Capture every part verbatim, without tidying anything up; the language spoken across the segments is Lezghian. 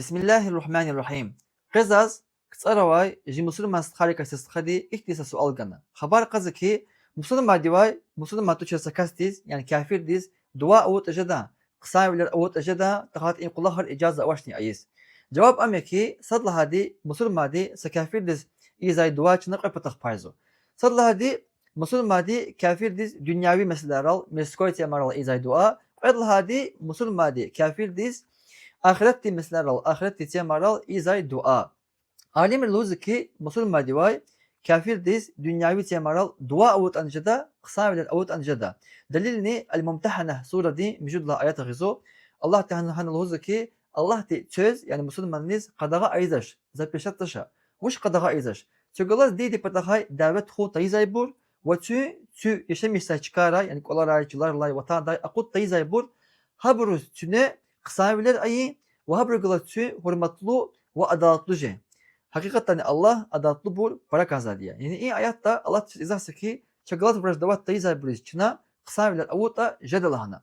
بسم الله الرحمن الرحيم. Къе заз КцӀаравай жи мусурман стхайрикай са стхади ихьтин са суал гана. Хабар кьазва хьи, мусурмандивай мусурман тушир са касдиз, яни кафирдиз, дуа авуртӀа жеда, хъсанвилер авуртӀа жеда, тахьайтӀа и къулахар ижаза авачни ийиз. Жаваб ам я хьи, сад лагьайди, мусурманди са кафирдиз ийизвай дуа чна кьве патахъ пайзава. Сад лагьайди, мусурманди кафирдиз дуьньяви месэлайрал, мирской темайрал ийизвай дуа, кьвед лагьайди, мусурманди кафирдиз ахиратдин месэлайрал, ахиратдин темайрал ийизвай дуа. Алимри лугьузва хьи, мусурмандивай кафирдиз дуьньяви темайрал дуа авуртӀани жеда, хъсанвилер авуртӀани жеда. Далилни Аль-Мумтагьана сурадин муьжуьд лагьай аят гъизва. Аллагьди гьана, гьана лугьузва хьи, Аллагьди квез, яни мусурманриз, къадагъа ийизвач, запрещать ийизвач. Вуч къадагъа ийизвач? Квез галаз диндин патахъай давет хьун тийизвайбур ва куьн куь яшамиш жезвай чкайрай, яни кӀвалерай, чилерилай, ватандай акъуд тийизвайбур, гьабуруз куьне хъсанвилер ая ва гьабурун галаз куьн гьуьрметлу ва адалатлу жен. Гьакъикъатдани Аллагь адалатлубур пара кӀанзавайди я. Яни и аятда Аллагьди чаз изагьзава хьи, чна галаз враждовать тийизвайбуруз чна хъсанвилер авуртӀа жеда лагьана.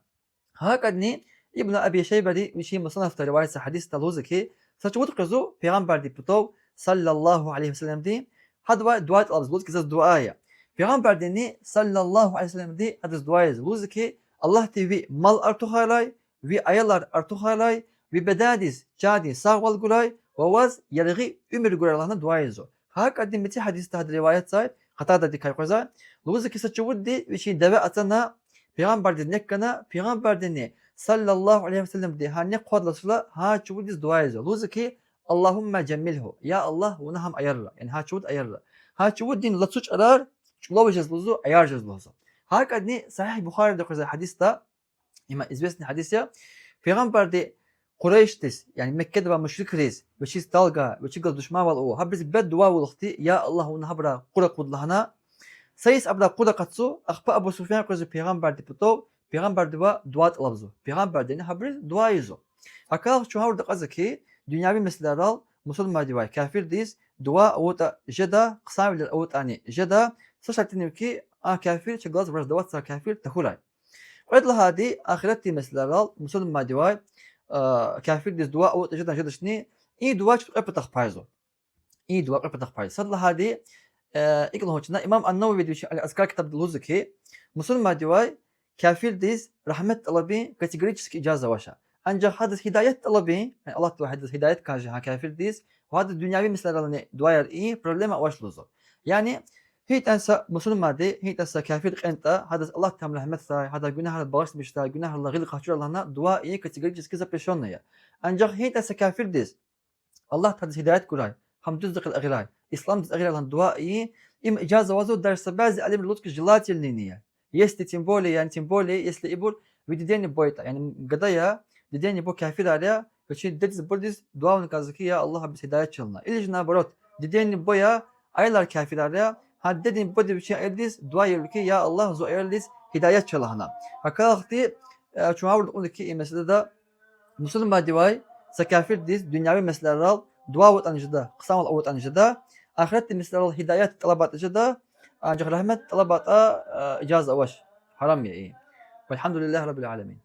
ГьакӀадни Ибн Аби Шайбади вичин Мусаннафда риваятзавай гьадисда лугьузва хьи, са чувуд къвезва Пайгъамбардин патав, صلى الله عليه وسلمди, гьадавай дуа тӀалабзава, лугьузва хьи, заз дуа ая. Пайгъамбардини, صلى الله عليه وسلمди, гьадаз дуа ийизва, лугьузва хьи, Аллагьди ви мал артухарай, ви аялар артухарай, ви бедендиз чандин сагъвал гурай ва ваз яргъи уьмуьр гурай лагьана дуа ийизва. ГьакӀадни меци гьадисда гьада риваятзавай, Къатададикай къвезвай, лугьузва хьи, са чувудди вичин деве ацана, Пайгъамбардиз нек гана, Пайгъамбардини, صلى الله عليه وسلمди, гьа нек хъвадалди гьа чувуддиз дуа ийизва. Лугьузва хьи, اللهم جمله, я Аллагь, вуна гьам аярра, яни гьа чувуд аярра. Гьа чувуддин лацу чӀарар чӀулав жез лугьузва, аяр жез лугьузва. ГьакӀадни Сагьигь Бухарида къвезвай гьадисда, им известный гьадис я, Пайгъамбарди Къурайшдиз, яни Меккеда авай мушрикриз, вичиз талгай, вичи галаз душманвал авай, гьабуруз беддуа авурла хьи, я Аллагь, вуна гьабурай кьур акъуд лагьана. Са йис абурай кьур акъатзава, ахпа Абу Суфьян къвезва Пайгъамбардин патав, Пайгъамбардивай дуа тӀалабзава. Пайгъамбардини гьабуруз дуа ийизва. Гьакӏ хьайила чун гъавурда акьазва хьи, дуьньяви месэлайрал мусурмандивай кафирдиз дуа авуртӏа жеда, хъсанвилер авуртӏани жеда, са шартӏни ава хьи, а кафир чна галаз враждовать ийизвай кафир тахьурай. Кьвед лагьайди, ахиратдин месэлайрал мусурмандивай, а, кафирдиз дуа авуртӏа жедани жедачни, и дуа чна кьве патахъ пайзава. И дуа кьве патахъ пайзава. Сад лагьайди, э, икӏ лугьун чна, имам ан-Нававиди вичин Аль-Азкар китабда лугьузва хьи, мусурмандивай кафирдиз рагьмет тӏалабун категорически ижаза авач. Анжах гьадаз гьидаят тӏалабун, яни Аллагьдивай гьадаз гьидаят кӏанжи гьа кафирдиз, ва гьадаз дуьньяви месэлайрални дуа ийин, проблема авач лугьузва. Яни гьикӏ ятӏани са мусурманди гьикӏ ятӏани са кафир кьентӏа, гьадаз Аллагьди гьам рагьметзавай, гьадан гуьнагьрал багъишмишдай, гуьнагьрилай гъил къахчурай лагьана дуа ийин категорически запрещённое я. Анжах гьикӏ ятӏани са кафирдиз Аллагьди гьадаз гьидаят гурай, гьам дуьздакъил агъилай, исламдиз агъилай лагьана дуа ийин, им ижаза авазва, даже са бязи алимри лугьузва хьи, желательныйни я. Если тем более, яни тем более, если ибур ви дидени буба ятӏа, яни гада я, дидени буба кафирар я, вичин дидедиз-бубадиз дуа авуна кӏанзава хьи, я Аллагь, абуруз гьидаят це лагьана. Или же наоборот, дидени буба я, аялар кафирар я, гьа дидедин бубади вичин аялдиз дуа ийизва хьи, я Аллагь, зи аялдиз гьидаят це лагьана. Гьакӏ хьайила, э, чун гъавурда акьунва хьи, и месэлада мусурмандивай са кафирдиз дуьньяви месэлайрал дуа авуртӏани жеда, хъсанвал авуртӏани жеда, ахиратдин месэлайрал гьидаят тӏалабайтӏа жеда, анжах рагьмет тӏалабайтӏа, э, ижаза авач, гьарам я и. والحمد لله رب العالمين.